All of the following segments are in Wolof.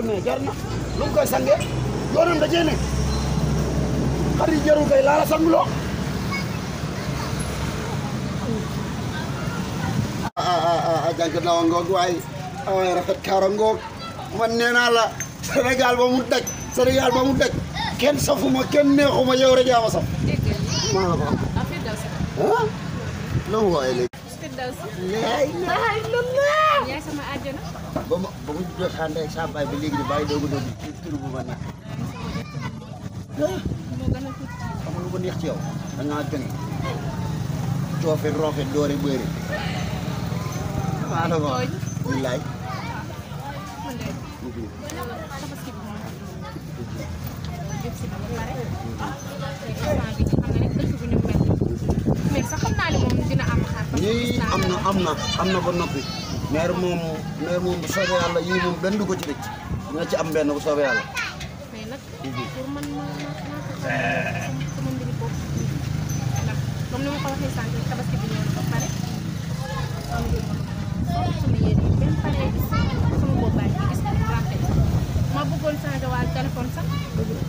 mais jar na lu mu koy sange yoonam da cee ne xar yi jarul kay laala sanguloo jànk nawa ngoog waaye waaye rafet kaara ngoog man nee naa la Sénégal ba mu daj Sénégal ba mu daj kenn safuma kenn neexuma yow rek yaa ma saf maa la ko ah la mu wooye léegi laa ilaaha illallaah yaay sama àjjana ba mu joxaande ak sa baay bi léegi di bàyyi doogu doogu tur bu ma neex moo gën a tuuti xam nga lu ma neex ci yow da ngaa jonge coofe roofe doore bëri maa la ko billaay tabaski bi moom jub si na ba pare te instant bi xam nga ne dëkk bi ñu mel mais sax xam naa ne moom dina am xaar yii am na ba noppi maire moom bu soobee yàlla yii moom benn du ko ci rëcc dina ci am benn bu soobee yàlla mais nag pour man sama mbiri bopp ndax comme ni ma ko waxee sànq tabaski bi ñëw na ba pare sama yére yi benn pare gis sama boobaay bi gis ko rafet ma bëggoon changé waa téléphone sax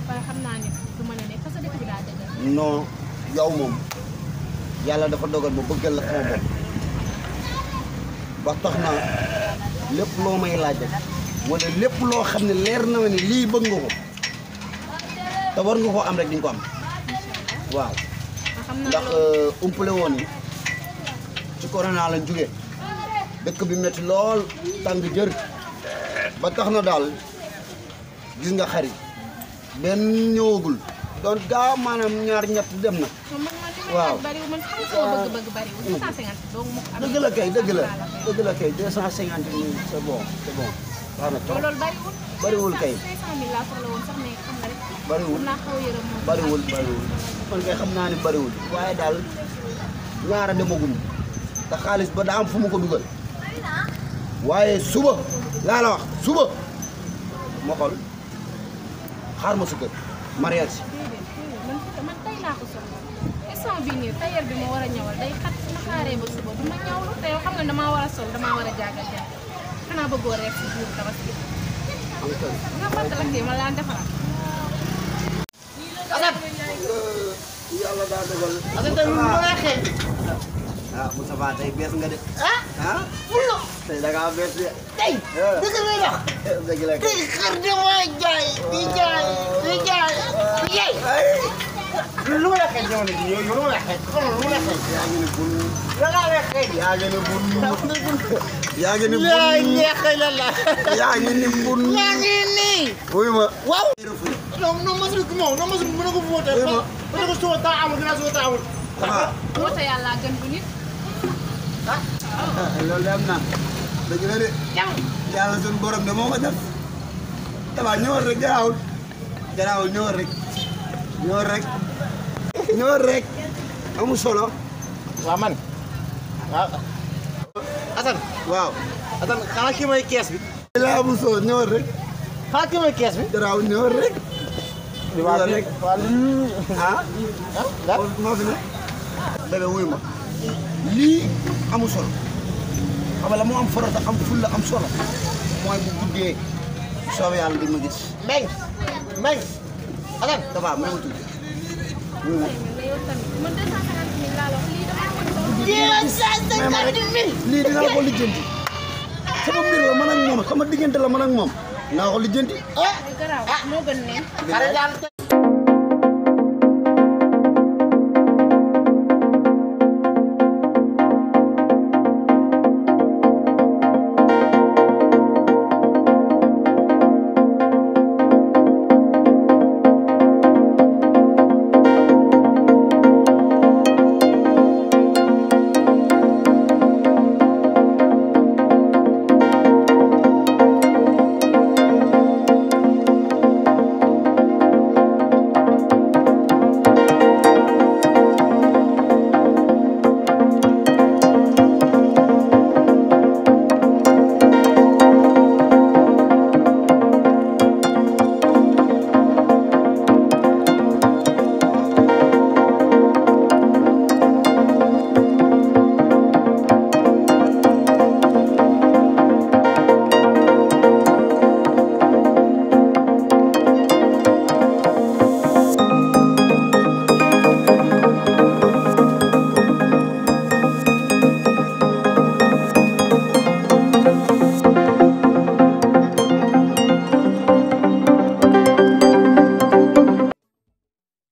waaye xam naa ne du mën a ne parce que dëkk bi daa dëgër non yow moom yàlla dafa dogal ba bëggal la sama bopp ba tax na lépp loo may laaj rek wala lépp loo xam ne leer na ma ne lii bëgg nga ko te war nga koo am rek di nga ko am waaw ndax umpale woon yi ci corona lañ jógee dëkk bi métti lool tàng jër ba tax na daal gis nga xarit benn ñëwagul doon gaa maanaam ñaar ñett dem na waaw man xam nga sama bëgg-bëgg bariwul 250 donc mu ko am dëgg la kay 250 000 c'est bon baax na trop loolu bariwul bariwul kay 500 000 laa soxla woon sax mais xam nga rek bariwul naa xaw a yërëm moom bariwul man kay xam naa ne bariwul waaye daal ñaara demagul te xaalis ba daa am fu mu ko dugal waaye suba laa la wax suba ma xool xaar ma su kër mariage si man tey laa ko soxla instant bii nii tailleur bi ma war a ñëwal day xat su ma xaaree ba suba du ma ñëwlu te yow xam nga damaa war a sol damaa war a jaagal xanaa bëggoo rek si jour tabaski nga fàttalante ma laan defaraat yàlla daa dogal Assane tey lu la xeeñ. ah Moustapha tey bees nga de ah Fulo. tey da ngaa bees de Tey. dëgg la dox. dëgg la tey xar dama jaay di jaay di jaay di jaay. lu la xeeñ jamono ji yow lu la xeeñ xam lu la xeeñ. yaa ngi ne bun la la xeeñ. yaa ngi ne bun yaa ngi ne bun laa neexee la la. yaa ngi ne bun yaa ngi nii. wuy ma waaw. non masul ko moom non masul mën na ko voté. mën na ko soo taa amul dinaa soo taa amul. woote yàlla gën bu nit loolu de am na dëgg la de yàlla suñu borom de moo ko def tabax ñëwal rek garaawul ñëwal rek amul solo waaw man waaw. Assane. waaw Assane xanaa kii mooy kees bi. la amul solo ñëwal rek xanaa kii mooy kees bi. garaawul ñëwal rek waaw rek ah. moo fi ne bébé wuy ma lii amul solo xam la moo am farata am fulla am solo mooy bu guddee soobee yàlla di ma gis Mbeng Assane. dafa am même tuuti yow tamit man 250 000 laa la wax lii dafa lii dinaa ko lijjanti sama mbir la man ak moom sama diggante la man ak moom naa ko lijjanti garaaw moo gën neen xare daal